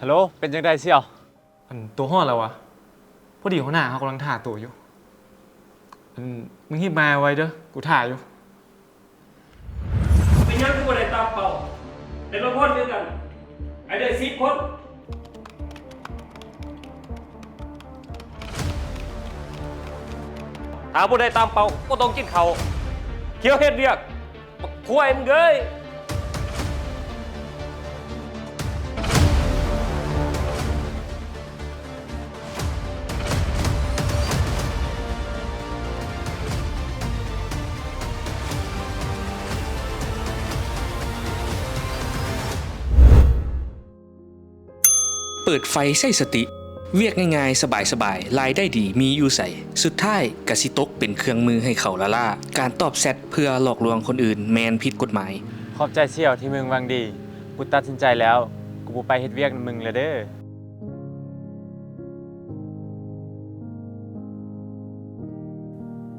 ຮັລໂຫຼ ເປັນຈັ່ງໃດສ່ຽວ? ອັນ ໂຕຮອດແລ້ວຫວາ? ພໍດີຫົວໜ້າເຮົາກຳລັງຖ້າໂຕຢູ່. ອັນ ມຶງຮີບມາໄວເດີ້ ກູຖ້າຢູ່. ເປັນຫຍັງຄືບໍ່ໄດ້ຕາມເປົ້າ? ໄດ້ລົດພົ້ນຄືກັນ ໃຫ້ໄດ້ສິບຄົນ. ຖ້າບໍ່ໄດ້ຕາມເປົ້າ ບໍ່ຕ້ອງກິນເຂົ້າ. ຂຽວເຮັດວຽກ ບັກຄວາຍມຶງເອີຍ! ເປີດໄຟໃຊ້ສະຕິ ວຽກງ່າຍໆ ສະບາຍໆ ລາຍໄດ້ດີມີຢູ່ໃສ? ສຸດທ້າຍກະຊິຕົກເປັນເຄື່ອງມືໃຫ້ເຂົາລ້າໆ. ການຕອບແຊັດເພື່ອຫຼອກລວງຄົນອື່ນແມ່ນຜິດກົດໝາຍ. ຂອບໃຈສ່ຽວທີ່ມຶງຫວັງດີ. ກູຕັດສິນໃຈແລ້ວ. ກູບໍ່ໄປເຮັດວຽກນຳມຶງແລ້ວເດີ້.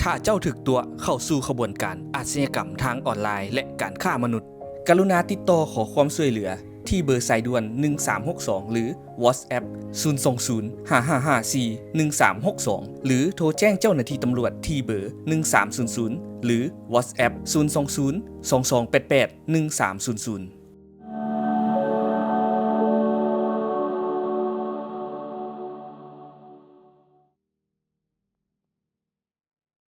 ຖ້າເຈົ້າຖືກຕົວະເຂົ້າສູ່ຂະບວນການອາຊະຍາກຳທາງອອນລາຍ ແລະ ການຄ້າມະນຸດ, ກະລຸນາຕິດຕໍ່ຂໍຄວາມຊ່ວຍເຫຼືອທີ່ເບີສາຍດ່ວນໜຶ່ງສາມຫົກສອງ ຫຼື WhatsApp ສູນສອງສູນ ຫ້າຫ້າຫ້າສີ່ ໜຶ່ງສາມຫົກສອງ ຫຼື ໂທແຈ້ງເຈົ້າໜ້າທີ່ຕຳຫຼວດທີ່ເບີໜຶ່ງສາມສູນສູນ ຫຼື WhatsApp ສູນສອງສູນ ສອງສອງແປດແປດ ໜຶ່ງສາມສູນສູນ.